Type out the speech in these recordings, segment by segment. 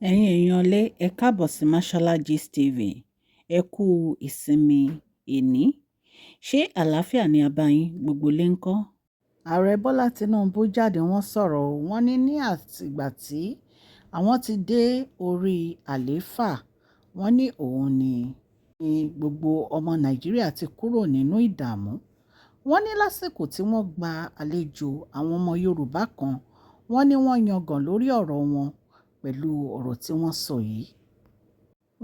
Ẹ̀yin èèyàn lé, ẹ káàbọ̀ sí Mashola Gist TV. Ẹ kú ìsinmi ẹni. Ṣé àlàáfíà ni a bá yín? Gbogbo lè ń kọ́. Ààrẹ Bọ́lá Tinubu jáde, wọ́n sọ̀rọ̀. Wọ́n ní àtìgbà tí àwọn ti dé orí àlééfà, wọ́n ní òun ní gbogbo ọmọ Nàìjíríà ti kúrò nínú ìdààmú. Wọ́n ní lásìkò tí wọ́n gba àlejò àwọn ọmọ Yorùbá kan, wọ́n ní wọ́n yangàn lórí ọ̀rọ̀ wọn pẹ̀lú ọ̀rọ̀ tí wọ́n sọ yìí.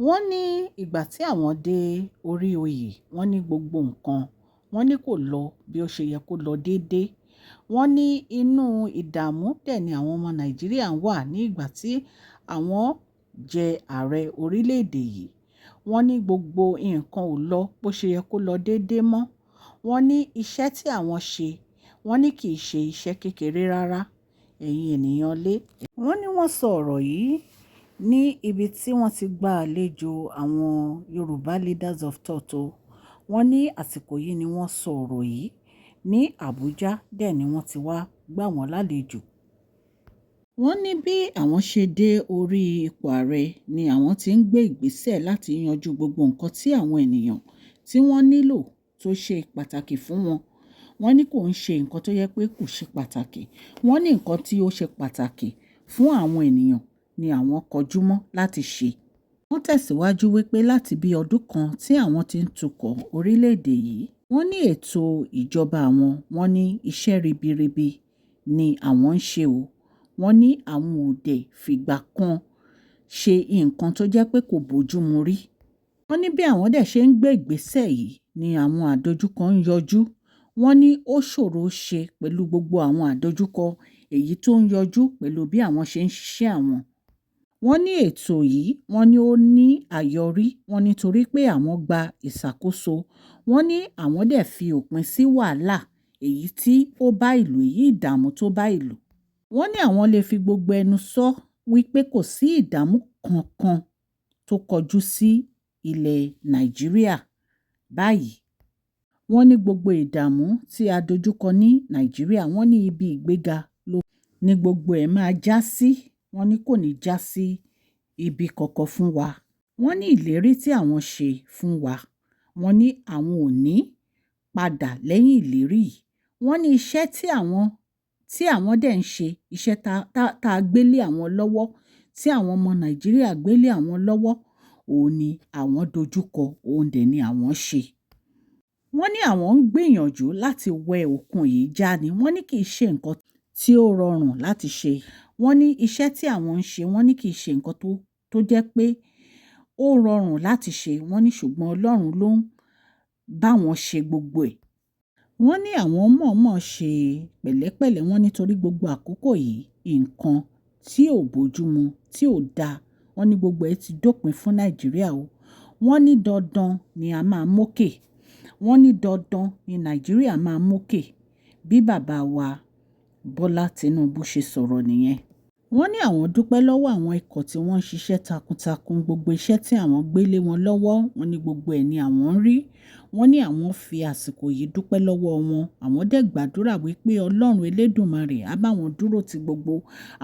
Wọ́n ní ìgbà tí àwọn dé orí oyè, wọ́n ní gbogbo nǹkan, wọ́n ní kò lọ bí ó ṣe yẹ kó lọ déédé. Wọ́n ní inú ìdààmú dẹ̀ ni àwọn ọmọ Nàìjíríà wà ní ìgbà tí àwọn jẹ ààrẹ orílẹ̀-èdè yìí. Wọ́n ní gbogbo nǹkan ò lọ bó ṣe yẹ kó lọ déédé mọ́. Wọ́n ní iṣẹ́ tí àwọn ṣe, wọ́n ní kì í ṣe iṣẹ́ kékeré rárá. Ẹ̀yin ènìyàn lé. Wọ́n ní wọ́n sọ ọ̀rọ̀ yìí ní ibi tí wọ́n ti gba àlejò àwọn Yorùbá Leaders of Thought o. Wọ́n ní àsìkò yìí ni wọ́n sọ ọ̀rọ̀ yìí ní Abuja, dẹ̀ ni wọ́n ti wá gbà wọ́n lálejò. Wọ́n ní bí àwọn ṣe dé orí ipò ààrẹ ni àwọn ti ń gbé ìgbésẹ̀ láti yanjú gbogbo nǹkan tí àwọn ènìyàn tí wọ́n nílò tó ṣe pàtàkì fún wọn. Wọ́n ní kò ń ṣe nǹkan tó yẹ pé kò ṣe pàtàkì. Wọ́n ní nǹkan tí ó ṣe pàtàkì fún àwọn ènìyàn ni àwọn kọjúmọ́ láti ṣe. Wọ́n tẹ̀síwájú wípé láti bí ọdún kan tí àwọn ti ń tukọ̀ orílẹ̀-èdè yìí, wọ́n ní ètò ìjọba àwọn, wọ́n ní iṣẹ́ ribiribi ni àwọn ń ṣe o. Wọ́n ní àwọn ò dẹ̀ fìgbà kan ṣe nǹkan tó jẹ́ pé kò bójú mu rí. Wọ́n ní bí àwọn dẹ̀ ṣe ń gbé ìgbésẹ̀ yìí ni àwọn àdojúkọ ń yọjú. Wọ́n ní ó ṣòro ṣe pẹ̀lú gbogbo àwọn àdojúkọ èyí tó ń yọjú pẹ̀lú bí àwọn ṣe ń ṣiṣẹ́ àwọn. Wọ́n ní ètò yìí, wọ́n ní ó ní àyọrí. Wọ́n ní torí pé àwọn gba ìṣàkóso, wọ́n ní àwọn dẹ̀ fi òpin sí wàhálà èyí tí ó bá ìlú, èyí ìdààmú tó bá ìlú. Wọ́n ní àwọn lè fi gbogbo ẹnu sọ wípé kò sí ìdààmú kankan tó kọjú sí ilẹ̀ Nàìjíríà báyìí. Wọ́n ní gbogbo ìdààmú tí a dojúkọ ní Nàìjíríà, wọ́n ní ibi ìgbéga ló ní gbogbo ẹ̀ máa já sí. Wọ́n ní kò ní já sí ibi kankan fún wa. Wọ́n ní ìlérí tí àwọn ṣe fún wa, wọ́n ní àwọn ò ní padà lẹ́yìn ìlérí yìí. Wọ́n ní iṣẹ́ tí àwọn dẹ̀ ń ṣe, iṣẹ́ tá a gbé lé àwọn lọ́wọ́, tí àwọn ọmọ Nàìjíríà gbé lé àwọn lọ́wọ́, òun ni àwọn dojúkọ, òun dẹ̀ ni àwọn ṣe. Wọ́n ní àwọn ń gbìyànjú láti wẹ òkun yìí já ni. Wọ́n ní kì í ṣe nǹkan tí ó rọrùn láti ṣe. Wọ́n ní iṣẹ́ tí àwọn ń ṣe, wọ́n ní kì í ṣe nǹkan tó jẹ́ pé ó rọrùn láti ṣe. Wọ́n ní ṣùgbọ́n Ọlọ́run ló ń bá wọn ṣe gbogbo ẹ̀. Wọ́n ní àwọn mọ̀ọ́mọ̀ ṣe pẹ̀lẹ́pẹ̀lẹ́. Wọ́n ní torí gbogbo àkókò yìí, nǹkan tí ò bójú mu, tí ò da, wọ́n ní gbogbo ẹ̀ ti dópin fún Nàìjíríà o. Wọ́n ní dandan ni a máa mókè. Wọ́n ní dandan ni Nàìjíríà máa mókè. Bí bàbá wa Bọ́lá Tinubu ṣe sọ̀rọ̀ nìyẹn. Wọ́n ní àwọn dúpẹ́ lọ́wọ́ àwọn ikọ̀ tí wọ́n ń ṣiṣẹ́ takuntakun, gbogbo iṣẹ́ tí àwọn gbé lé wọn lọ́wọ́, wọ́n ní gbogbo ẹ̀ ni àwọn ń rí. Wọ́n ní àwọn fi àsìkò yìí dúpẹ́ lọ́wọ́ wọn. Àwọn dẹ̀ gbàdúrà wípé Ọlọ́run Elédùmarè á bá wọn dúró ti gbogbo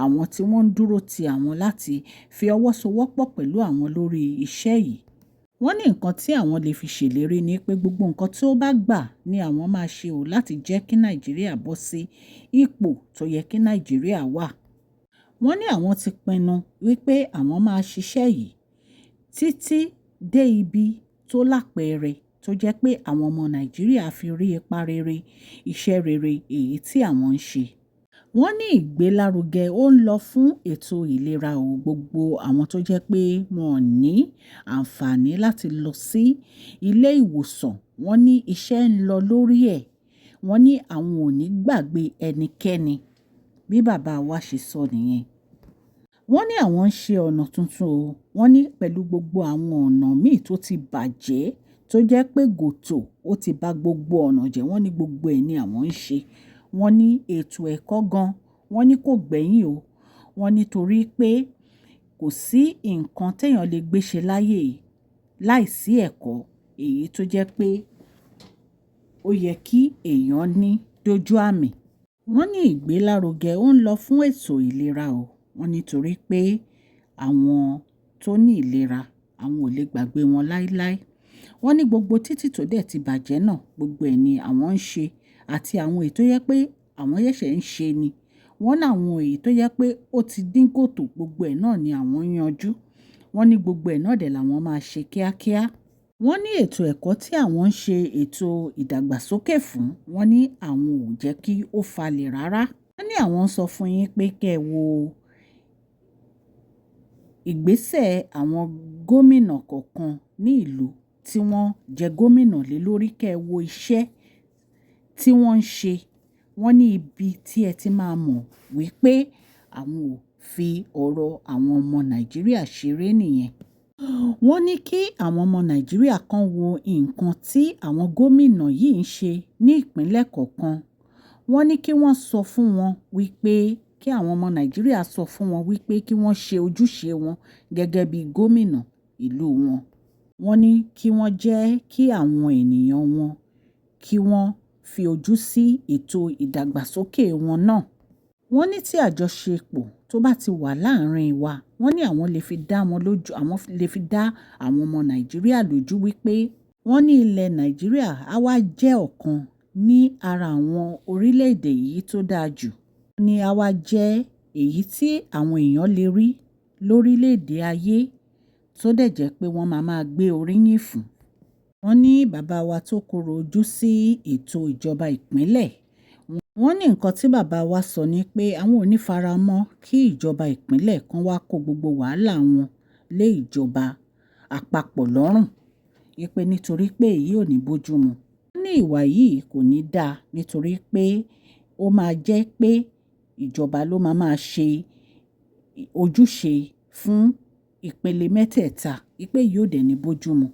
àwọn tí wọ́n ń dúró ti àwọn láti fi ọwọ́ sowọ́pọ̀ pẹ̀lú àwọn lórí iṣẹ́ yìí. Wọ́n ní nǹkan tí àwọn lè fi ṣèlérí ni pé gbogbo nǹkan tí ó bá gbà ní àwọn máa ṣe ò láti jẹ́ kí Nàìjíríà bọ́ sí ipò tó yẹ kí Nàìjíríà wà. Wọ́n ní àwọn ti pinnu wípé àwọn máa ṣiṣẹ́ yìí títí dé ibi tó lápẹẹrẹ tó jẹ́ pé àwọn ọmọ Nàìjíríà fi rí ipa rere, iṣẹ́ rere èyí tí àwọn ń ṣe. Wọ́n ní ìgbélárugẹ ó ń lọ fún ètò ìlera o. Gbogbo àwọn tó jẹ́ pé wọ́n ní àǹfààní láti lọ sí ilé ìwòsàn, wọ́n ní iṣẹ́ ń lọ lórí ẹ̀. Wọ́n ní àwọn ò ní gbàgbé ẹnikẹ́ni. Bí bàbá wa ṣe sọ nìyẹn. Wọ́n ní àwọn ń ṣe ọ̀nà tuntun o. Wọ́n ní pẹ̀lú gbogbo àwọn ọ̀nà míì tó ti bàjẹ́, tó jẹ́ pé gòtò ó ti ba gbogbo ọ̀nà jẹ́, wọ́n ní gbogbo ẹ̀ ni àwọn ń ṣe. Wọ́n ní ètò ẹ̀kọ́ gan, wọ́n ní kò gbẹ́yìn o. Wọ́n ní torí pé kò sí nǹkan tí èèyàn lè gbé ṣe láyé yìí láìsí ẹ̀kọ́ èyí tó jẹ́ pé ó yẹ kí èèyàn ní dójú àmì. Wọ́n ní ìgbélárugẹ ó ń lọ fún ètò ìlera o. Wọ́n ní torí pé àwọn tó ní ìlera, àwọn ò lè gbàgbé wọn láíláí. Wọ́n ní gbogbo títì tó dẹ̀ ti bàjẹ́ náà, gbogbo ẹ̀ ni àwọn ń ṣe àti àwọn èyí tó jẹ pé àwọn ṣẹ̀ṣẹ̀ ń ṣe ni. Wọ́n ní àwọn èyí tó jẹ pé ó ti dín kòtò, gbogbo ẹ̀ náà ni àwọn ń yanjú. Wọ́n ní gbogbo ẹ̀ náà dẹ̀ làwọn máa ṣe kíákíá. Wọ́n ní ètò ẹ̀kọ́ tí àwọn ń ṣe ètò ìdàgbàsókè fún, wọ́n ní àwọn ò jẹ́ kí ó falẹ̀ rárá. Wọ́n ní àwọn ń sọ fún yín pé kí ẹ wo ìgbésẹ̀ àwọn gómìnà kọ̀ọ̀kan ní ìlú tí wọ́n jẹ gómìnà lé lórí, kí ẹ wo iṣẹ́ tí wọ́n ń ṣe. Wọ́n ní ibi tí ẹ ti máa mọ̀ wípé àwọn ò fi ọ̀rọ̀ àwọn ọmọ Nàìjíríà ṣeré nìyẹn. Wọ́n ní kí àwọn ọmọ Nàìjíríà kan wo nǹkan tí àwọn gómìnà yìí ń ṣe ní ìpínlẹ̀ kọ̀ọ̀kan. Wọ́n ní kí wọ́n sọ fún wọn wípé kí àwọn ọmọ Nàìjíríà sọ fún wọn wípé kí wọ́n ṣe ojúṣe wọn gẹ́gẹ́ bí gómìnà ìlú wọn. Wọ́n ní kí wọ́n jẹ́ kí àwọn ènìyàn wọn kí wọ́n fi ojú sí ètò ìdàgbàsókè wọn náà. Wọ́n ní tí àjọṣepọ̀ tó bá ti wà láàárín wa, wọ́n ní àwọn lè fi dá wọn lójú, àwọn lè fi dá àwọn ọmọ Nàìjíríà lójú wípé wọ́n ní ilẹ̀ Nàìjíríà á wá jẹ́ ọ̀kan ní ara àwọn orílẹ̀-èdè yìí tó dáa jù. Wọ́n ní á wá jẹ́ èyí tí àwọn èèyàn lè rí lórílẹ̀-èdè ayé tó dẹ̀ jẹ́ pé wọ́n máa máa gbé oríyìn fún. Wọ́n ní bàbá wa tó korò ojú sí ètò ìjọba ìpínlẹ̀. Wọ́n ní nǹkan tí bàbá wa sọ ni pé àwọn ò ní faramọ́ kí ìjọba ìpínlẹ̀ kan wá kó gbogbo wàhálà wọn lé ìjọba àpapọ̀ lọ́rùn. Wípé nítorí pé èyí ò ní bójú mu. Wọ́n ní ìwà yìí kò ní dá nítorí pé ó máa jẹ́ pé ìjọba ló máa máa ṣe ojúṣe fún ìpele mẹ́tẹ̀ẹ̀ta, wípé yìí ò dẹ̀ ní bójú mu.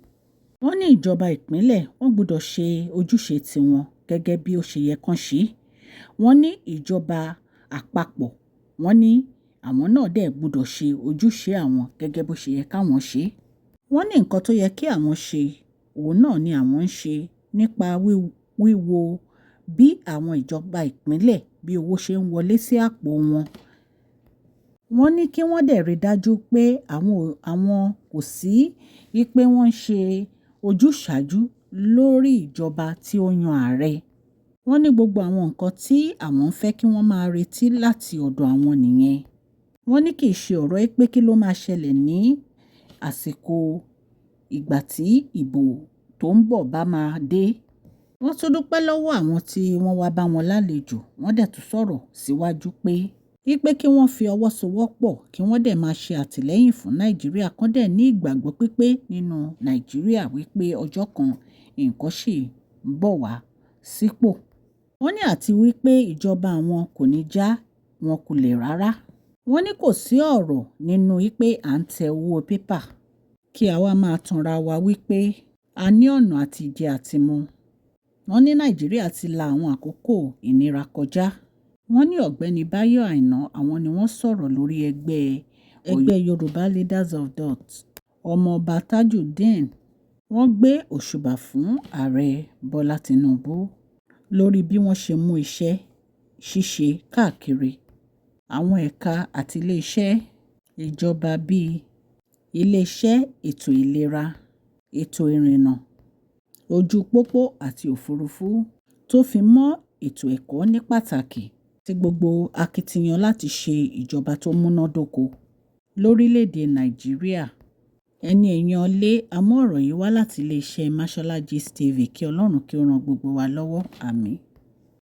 Wọ́n ní ìjọba ìpínlẹ̀ wọ́n gbọdọ̀ ṣe ojúṣe tiwọn gẹ́gẹ́ bí ó ṣe yẹ kán ṣe. Wọ́n ní ìjọba àpapọ̀, wọ́n ní àwọn náà dẹ̀ gbọdọ̀ ṣe ojúṣe àwọn gẹ́gẹ́ bó ṣe yẹ káwọn ṣe. Wọ́n ní nǹkan tó yẹ kí àwọn ṣe, òun náà ni àwọn ń ṣe nípa wíwo bí àwọn ìjọba ìpínlẹ̀ bí owó ṣe ń wọlé sí àpò wọn. Wọ́n ní kí wọ́n dẹ̀ rí dájú pé àwọn kò sí wípé wọ́n ń ṣe ojúsàájú lórí ìjọba tí ó yan ààrẹ. Wọ́n ní gbogbo àwọn nǹkan tí àwọn ń fẹ́ kí wọ́n máa retí láti ọ̀dọ̀ àwọn nìyẹn. Wọ́n ní kì í ṣe ọ̀rọ̀ pé kí ló máa ṣẹlẹ̀ ní àsìkò ìgbà tí ìbò tó ń bọ̀ bá máa dé. Wọ́n tún dúpẹ́ lọ́wọ́ àwọn tí wọ́n wá bá wọn lálejò. Wọ́n dẹ̀ tún sọ̀rọ̀ síwájú pé wípé kí wọ́n fi ọwọ́ sowọ́pọ̀ kí wọ́n dẹ̀ máa ṣe àtìlẹ́yìn fún Nàìjíríà kán dẹ̀ ní ìgbàgbọ́ pípé nínú Nàìjíríà wípé ọjọ́ kan nǹkan ṣì ń bọ̀ wá sípò. Wọ́n ní àti wípé ìjọba àwọn kò ní já wọn kulẹ̀ rárá. Wọ́n ní kò sí ọ̀rọ̀ nínú wípé à ń tẹ owó pépà kí àwa máa tanra wa wípé a ní ọ̀nà àtijẹ àtimu. Wọ́n ní Nàìjíríà ti la àwọn àkókò ìnira kọjá. Wọ́n ní Ọ̀gbẹ́ni Báyọ̀ Àìná àwọn ni wọ́n sọ̀rọ̀ lórí ẹgbẹ́ Yorùbá Leaders of Dot. Ọmọọba Tajudeen wọ́n gbé òṣùbà fún Ààrẹ Bọ́lá Tinubu lórí bí wọ́n ṣe mú iṣẹ́ ṣíṣe káàkiri àwọn ẹ̀ka àti iléeṣẹ́ ìjọba bíi iléeṣẹ́ ètò ìlera, ètò ìrìnnà ojú pópó àti òfurufú tó fi mọ́ ètò ẹ̀kọ́ ní pàtàkì àti gbogbo akitiyan láti ṣe ìjọba tó múná dóko lórílẹ̀-èdè Nàìjíríà. Ẹ̀yin èèyàn lé, a mú ọ̀rọ̀ yìí wá láti iléeṣẹ́ Mashola Gist TV. Kí Ọlọ́run kí ó ran gbogbo wa lọ́wọ́. Àmín.